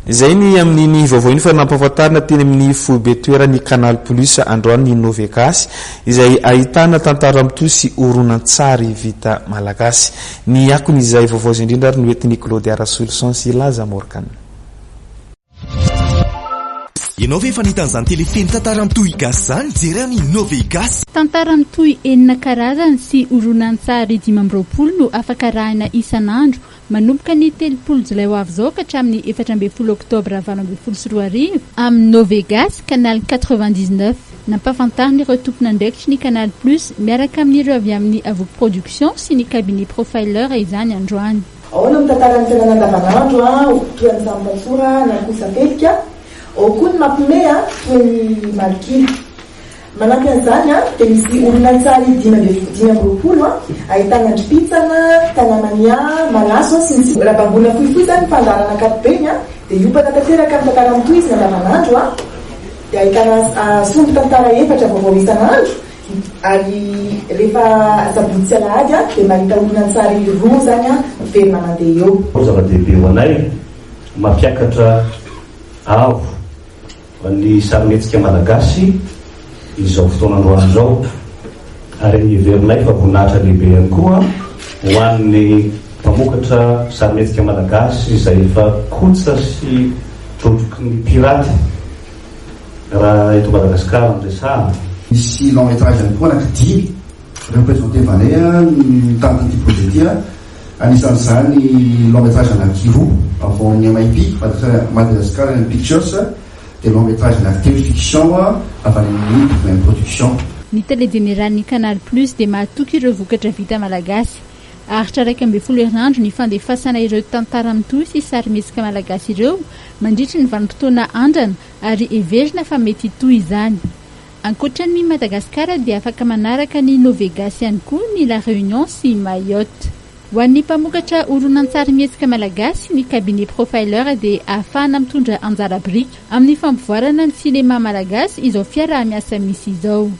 Izay ny amin'iny vaovao iny fa nampahafantarina teny amin'ny foibe toeran'ny Canal Plus androany ny Novegasy izay ahitana tantara mitohy sy horonantsary vita malagasy. Ny akony izay vaovao izay indrindra ary no entin'i Claudia Rasoloson sy Laza Morgan. Ianao ve efa nahita an'izany télé feno tantara mitohy gasy izany? Jereo ny Novegasy. Tantara mitohy enina karazany sy horonantsary 25 no afaka arahina isan'andro manomboka ny 30 jolay ho avy izao ka hatramin'ny 14 oktobra 2018 amin'ny Novegasy Canal 99. Nampahafantarina ireo tompon'andraikitry ny Canal Plus miaraka amin'ireo avy amin'ny Avook Production sy ny cabinet Profiler izany androany. Ao no mitantara ny fiainana andavanandro, toy ny samy tantsora, ny akoho satelika. Ao koa ny mampime, toy ny malok'ila. Manampy an'izany dia misy horonantsary 25 ahitana an-dry Pitsana, Tanamania, Malaso sy ny sisa. Raha bangoina fohifohy izany ny fandaharana ankapobeny dia hiompana tanteraka amin'ny tantara mitohy izy ny andavanandro dia ahitana sombin-tantara efatra vaovao isan'andro ary rehefa sabotsy sy alahady dia mahita horonantsary roa izany miverina mandeha eo. Zava-dehibe ho anay, mampiakatra avo ny sarimihetsika malagasy izao fotoana androany izao ary heverinay fa voninahitra lehibe ihany koa ho an'ny mpamokatra sarimihetsika malagasy izay efa kotsa sy drodroky ny piraty raha eto Madagasikara no resahana. Misy long métrage ihany koa anaky dimy representer-vanay tamin'ity projet ity, anisan'izany long métrage anakiroa avy ao amin'ny MIP, Madagascar Pictures, dia long métrage anaky telo fiction avy any amin'ny WM Production. Ny tale jeneralin'ny Canal Plus dia mahatoky ireo vokatra vita malagasy. Haharitra 11 herinandro ny fandefasana ireo tantara mitohy sy sarimihetsika malagasy ireo mandritry ny vanim-potoana andrana ary heverina fa mety hitohy izany. Ankoatra ny Madagasikara dia afaka manaraka ny Novegasy ihany koa ny La Réunion sy Mayotte. Ho an'ny mpamokatra horonantsary mihetsika malagasy, ny cabinet Profiler dia ahafahana mitondra anjara biriky amin'ny fampivoarana ny sinema malagasy izao fiaraha-miasa misy izao.